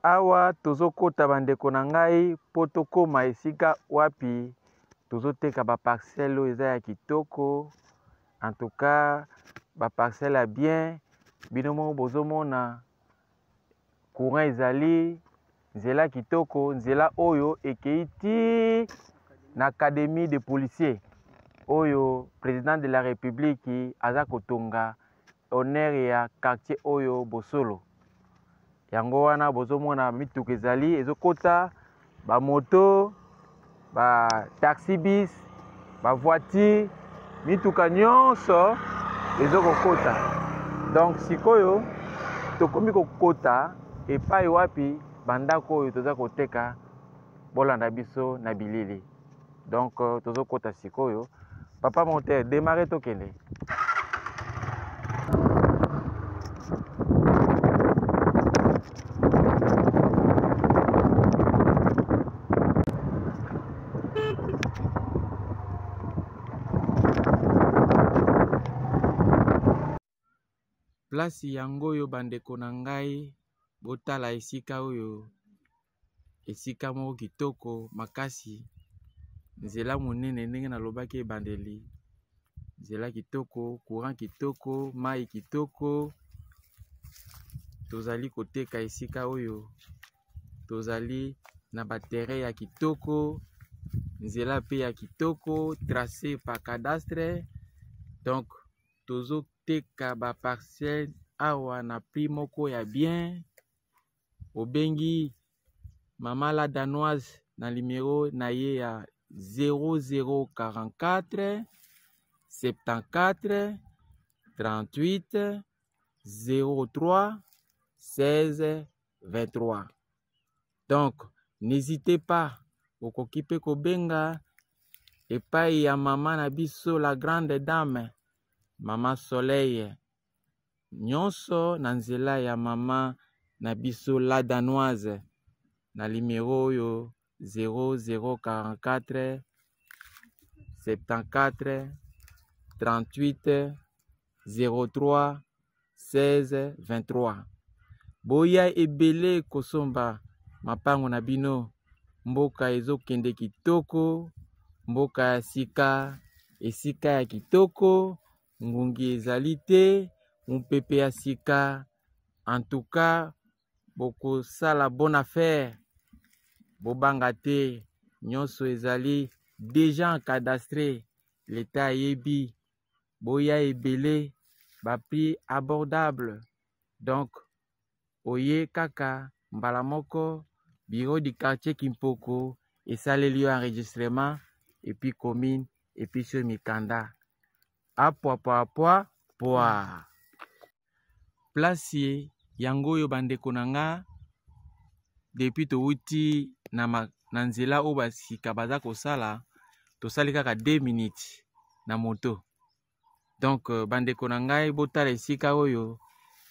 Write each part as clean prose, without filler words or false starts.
Awa tozokota bandeko na ngai mpo tokóma esika wapi tozoteka baparcelle oyo eza ya kitoko. En tout cas baparcelle ya bien, bino moko bozomona courant ezali, nzela kitoko, nzela oyo ekei ti na académie de policier oyo président de la république aza kotonga honneur ya quartier oyo Bosolo. Yango wana bozomona mituka ezali ezokota, ba moto, ba taxi bus, ba voiture, mituka nyonso ezokokota. Donc sikoyo tokomi kokota epai wapi bandako oyo toza koteka, bolanda biso na bilili. Donc tozokota sikoyo. Papa monteur, démarrer tokende. Place yango oyo bandeko na ngai, botala esika oyo, esika moko kitoko makasi, nzela monene ndenge nalobaki ebandeli, nzela kitoko, courant kitoko, mai kitoko. Tozali koteka esika oyo, tozali na ba terrain ya kitoko, nzela pe ya kitoko, tracé par cadastre. Donc tozoteka ba parcelle awa na prix moko ya bien. Obengi mama la danoise na numero na ye ya 0044 74 38 03 16 23. Donc n'hésitez pas, okoki pe kobenga epai ya mama na biso la grande dame mama Soleil, nyonso na nzela ya mama na biso la danoise na numero oyo 0044 74 38 03 16 23. Boya ebele kosomba mapango na bino, mboka ezokende kitoko, mboka ya sika, esika ya kitoko, ngungi ezali te, mopepe ya sika. En tout cas bokosala bonne affaire, bobanga te, nyonso ezali déjà encadastré, l'État ayebi. Boya ebele, ba prix abordable. Donc oye kaka mbala moko bureau du quartier Kimpoko esaleli yo enregistrement et puis commune epesi yo mikanda. Apwa pwa pwa pwa. Place yango oyo bandeko na nga, depuis towuti na nzela oyo basika baza kosala, tosali kaka 2 minutes na moto. Donc bandeko na ngai, botala esika oyo,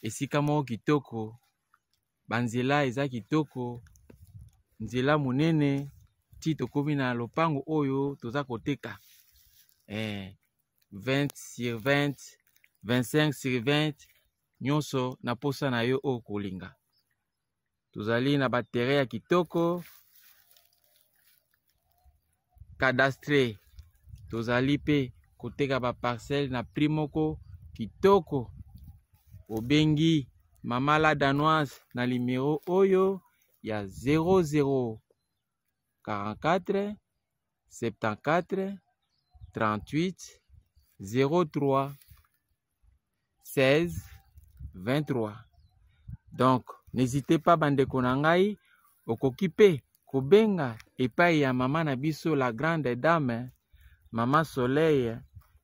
esika moko kitoko, banzela eza kitoko, nzela monene ti tokomi na lopango oyo toza koteka. 20 sur 20, 25 sur 20, nyonso na posa na yo oyo kolinga. Tozali na ba terrain ya kitoko cadastre, tozali pe koteka ba parcelle na prix moko kitoko. Obengi mama la danoise na numero oyo ya 00 44 74 38 03 16 23. Donc n'hésitez pas bandeko na ngai, okoki pe kobenga epai ya mama na biso la grande dame mama Soleil,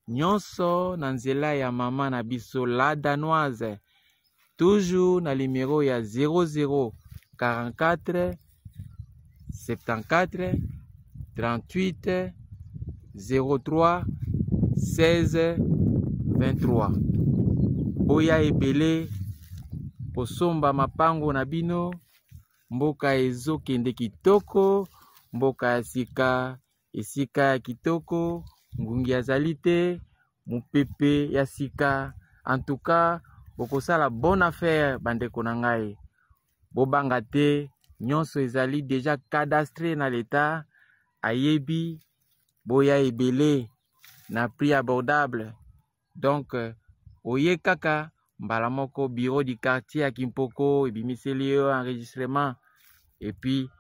nyonso na nzela ya mama na biso la danoise, toujours na numero ya 00 44 74 38 03 16 23. Boya ebele kosomba mapango na bino, mboka ezokende kitoko, mboka ya sika, esika ya kitoko, ngungi azali te, mopepe ya sika. En tout cas bokosala bonne affaire bandeko na ngai, bobanga te. Nyonso ezali deja cadastre na l'etat, ayebi boya ebele na prix abordable. Donc oye kaka mbala moko bureau du quartier ya Kimpoko ebimiseli yo enregistrement et puis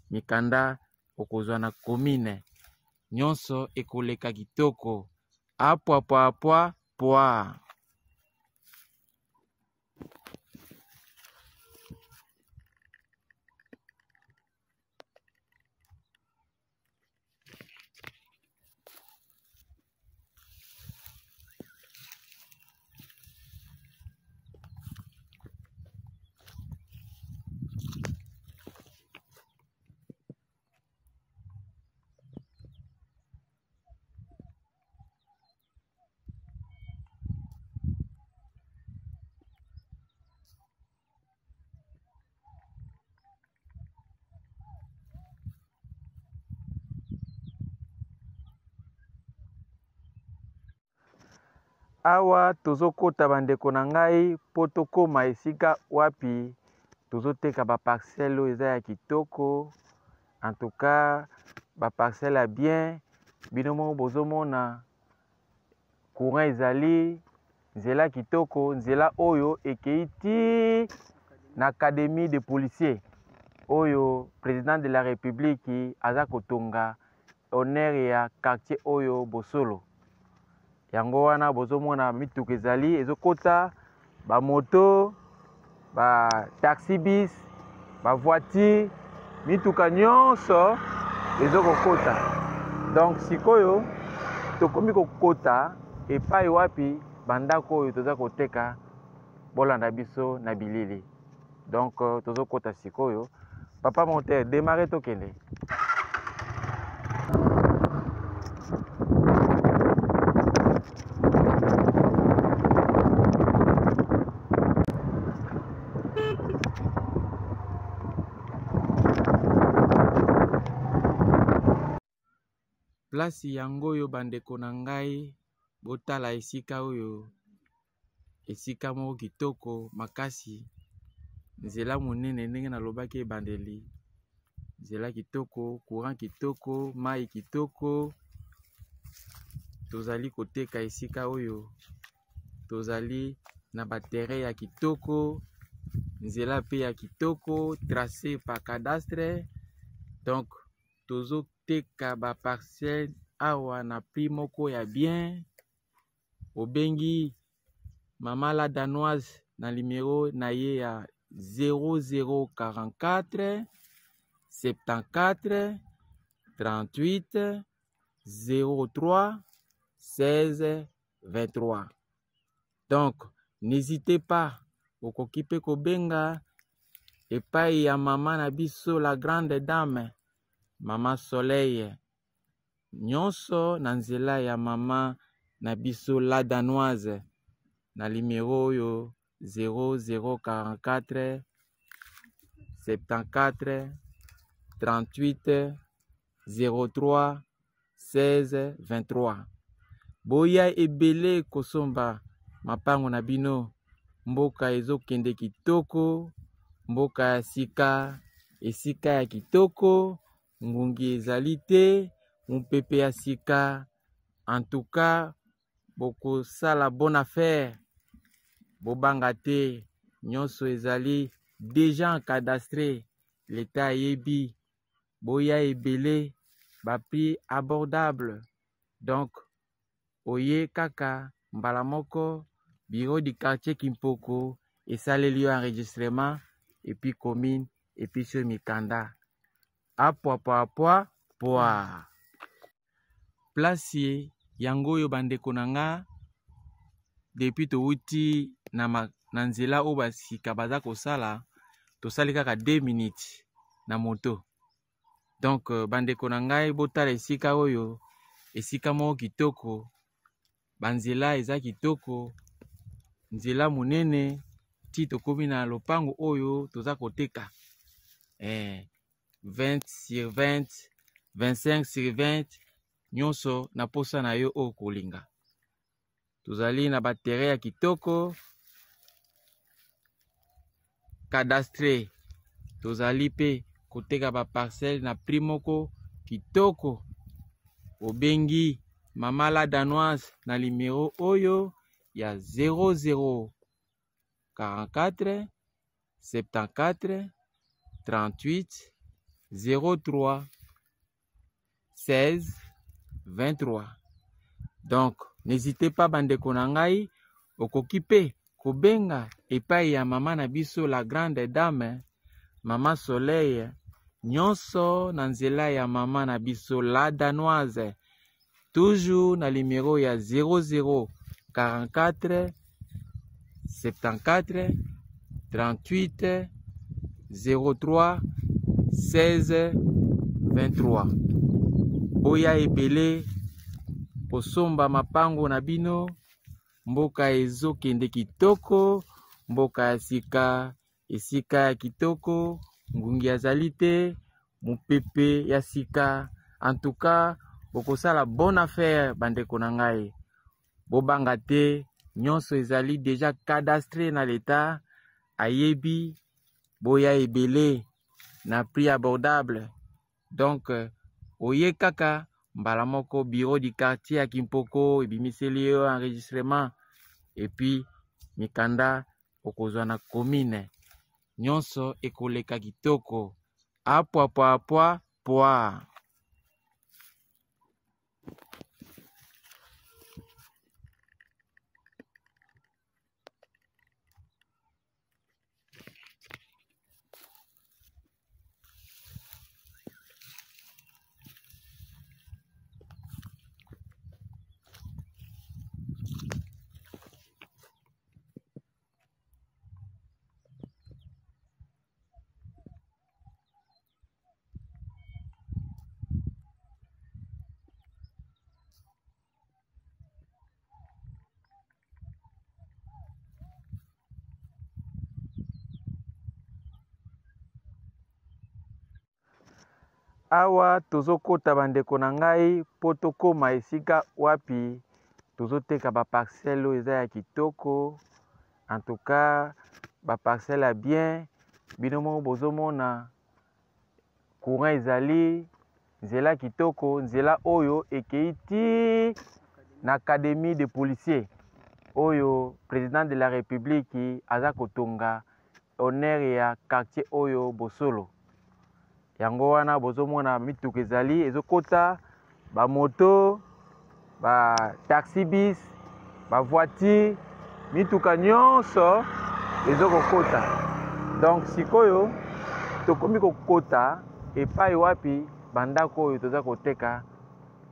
mikanda okozwa na commune. Nyonso ekoleka kitoko. Apwa pwa pwa pwa. Awa tozokota bandeko na ngai mpo tokóma esika wapi tozoteka ba parcelle oyo eza ya kitoko. En tout cas ba parcelle ya bien, bino moko bozomona courant ezali, nzela kitoko, nzela oyo ekei ti na académie de policier oyo président de la république aza kotonga honneur ya quartier oyo Bosolo. Yango wana bozomona mituka ezali ezokota, ba moto, ba taxi bus, ba voiture, mituka nyonso ezokokota. Donc sikoyo tokomi kokota epai wapi bandako oyo toza koteka. Bolanda biso na bilili. Donc tozokota sikoyo. Papa monteur, démarrer tokende. Place yango oyo bandeko na ngai, botala esika oyo, esika moko kitoko makasi, nzela monene ndenge nalobaki ebandeli, nzela kitoko, courant kitoko, mai kitoko. Tozali koteka esika oyo, tozali na ba terrain ya kitoko, nzela pe ya kitoko, tracé par cadastre. Donc tozoteka ba parcelle awa na prix moko ya bien. Obengi mama la danoise na numéro na ye ya 0044 74 38 03 16 23. Donc n'hésitez pas, okoki pe kobenga epai ya mama na biso la grande dame mama Soleil, nyonso na nzela ya mama na biso la danoise na numéro oyo 0044 74 38 03 16 23. Boya ebele kosomba mapango na bino. Mboka ezokende kitoko, mboka ya sika, esika ya kitoko, ngungi ezali te, mopepe ya sika. En tout cas bokosala bonne affaire, bobanga te, nyonso ezali déjà encadastré, l'État ayebi. Boya ebele, ba prix abordable. Donc oye kaka mbala moko bureau du quartier Kimpoko esaleli yo enregistrement et puis commune et puis sur mikanda. Apwa pwa pwa pwa. Place yango oyo bandeko na nga, depuis towuti na nzela oyo basika baza kosala, tosali kaka 2 minutes na moto. Donc bandeko na ngai, botala esika oyo, esika moko kitoko, banzela eza kitoko, nzela monene ti tokomi na lopango oyo toza koteka. 20 sur 20, 25 sur 20, nyonso na posa na yo oyo kolinga. Tozali na ba terrain ya kitoko cadastre, tozali pe koteka ba parcelle na prix moko kitoko. Obengi Mama la Danoise na numero oyo ya 00 44 74 38 03 16 23. Donc n'hésitez pas bandeko na ngai, okoki mpe kobenga epai ya mama na biso la grande dame mama Soleil, nyonso na nzela ya mama na biso la Danoise, toujours na numero ya 00 44 74 38 03 16 23. Boya ebele kosomba mapango na bino, mboka ezokende kitoko, mboka ya sika, esika ya kitoko, ngungi azali te, mopepe ya sika. En tout cas bokosala bonne affaire bandeko na ngai, bobanga te, nyonso ezali deja cadastre na l'etat, ayebi. Boya ebele na prix abordable. Donc oye kaka mbala moko bureau du quartier ya Kimpoko ebimiseli yo enregistrement, et puis mikanda okozwa na commune, nyonso ekoleka kitoko. Apwa pwa apwa pwa. Awa tozokota bandeko na ngai po tokóma esika wapi tozoteka ba parcelle oyo eza ya kitoko. En tout cas ba parcelle ya bien, bino moko bozomona courant ezali, nzela kitoko, nzela oyo ekei ti na académie de policiers oyo président de la République aza kotonga honneur ya quartier oyo Bosolo. Yango wana bozomona mituka ezali ezokota, ba moto, ba taxi bus, ba voiture, mituka nyonso ezokokota. Donc sikoyo tokomi kokota epai wapi bandako oyo toza koteka.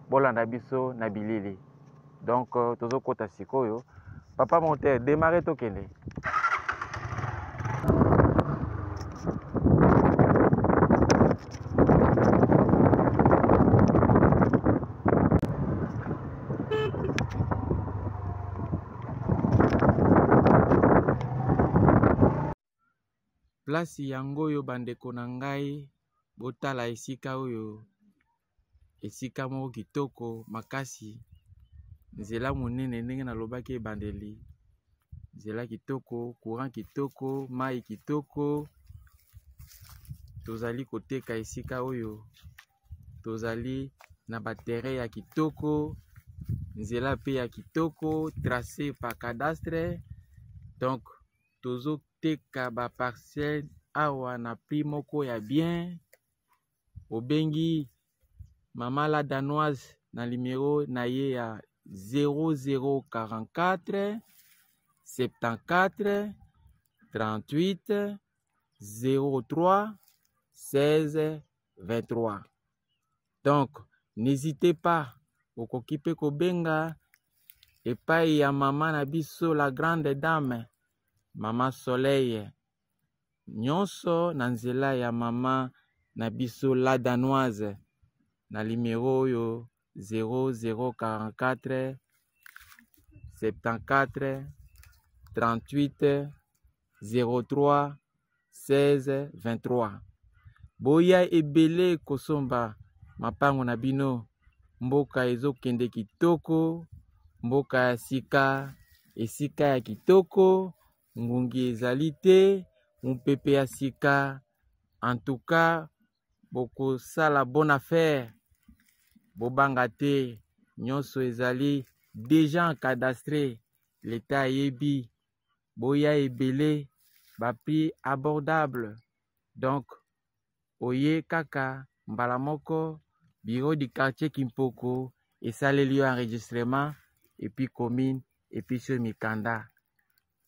Bolanda biso na bilili. Donc tozokota sikoyo. Papa monteur, démarrer tokende. Place yango oyo bandeko na ngai, botala esika oyo, esika moko kitoko makasi, nzela monene ndenge nalobaki ebandeli, nzela kitoko, courant kitoko, mai kitoko. Tozali koteka esika oyo, tozali na ba terrain ya kitoko, nzela pe ya kitoko, tracé par cadastre. Donc tozoteka ba parcelle awa na prix moko ya bien. Obengi mama la Danoise na numero na ye ya 0044 74 38 03 16 23. Donc n'hésitez pas, okoki pe kobenga epai ya mama na biso la grande dame mama Soleil, nyonso na nzela ya mama na biso la Danoise na numero oyo 0044 74 38 03 16 23. Boya ebele kosomba mapango na bino, mboka ezokende kitoko, mboka ya sika, esika ya kitoko, ngungi ezali te, mopepe ya sika. En tout cas Bokosala bonne affaire, bobanga te, nyonso ezali deja encadastre, leta ayebi, boya ebele, ba prix abordable. Donc oye kaka mbala moko bureau du quartier Kimpoko esaleli yo enregistrement et puis commune epesi yo mikanda.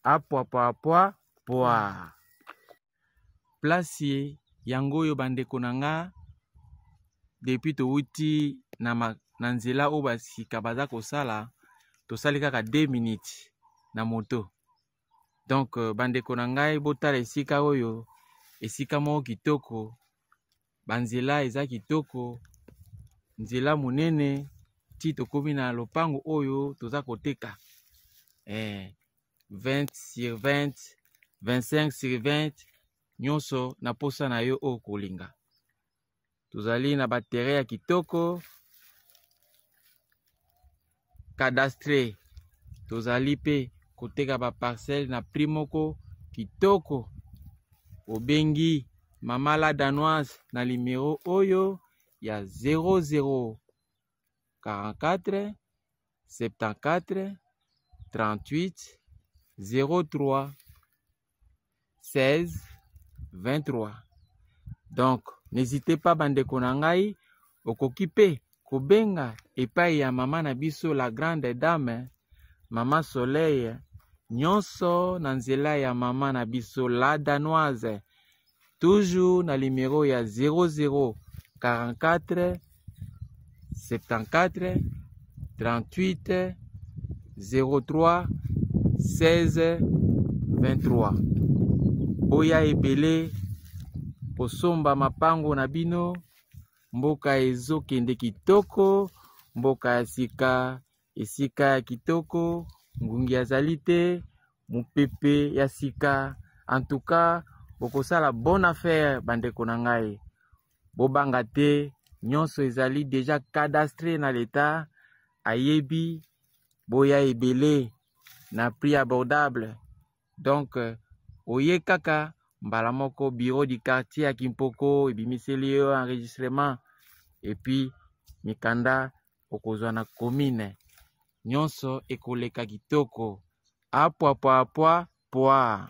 Apwapwapwa pwa. Place yango oyo bandeko na nga, depuis towuti na nzela oyo basika baza kosala, tosali kaka 2 minutes na moto. Donc bandeko na ngai, botala esika oyo, esika moko kitoko, banzela eza kitoko, nzela monene ti tokomi na lopango oyo toza koteka. 20 sur 20, 25 sur 20, nyonso na posa na yo oyo kolinga. Tozali na ba terrain ya kitoko cadastre, tozali pe koteka ba parcelle na prix moko kitoko. Obengi Mama la Danoise na numero oyo ya 00 44 74 38 03 16 23. Donc n'hésitez pas bandeko na ngai, okoki pe kobenga epai ya mama na biso la grande dame Mama Soleil, nyonso na nzela ya mama na biso la Danoise, toujours na numero ya 00 44 74 38 03 16 23. Boya ebele kosomba mapango na bino, mboka ezokende kitoko, mboka ya sika, esika ya kitoko, ngungi azali te, mopepe ya sika. En tout cas bokosala bonne affaire bandeko na ngai, bobanga te, nyonso ezali deja cadastre na l'etat ayebi. Boya ebele na prix abordable. Donc oye kaka mbala moko bureau du quartier ya Kimpoko ebimiseli yo enregistrement et puis mikanda okozwa na commune, nyonso ekoleka kitoko. Apwapwapwa pwa.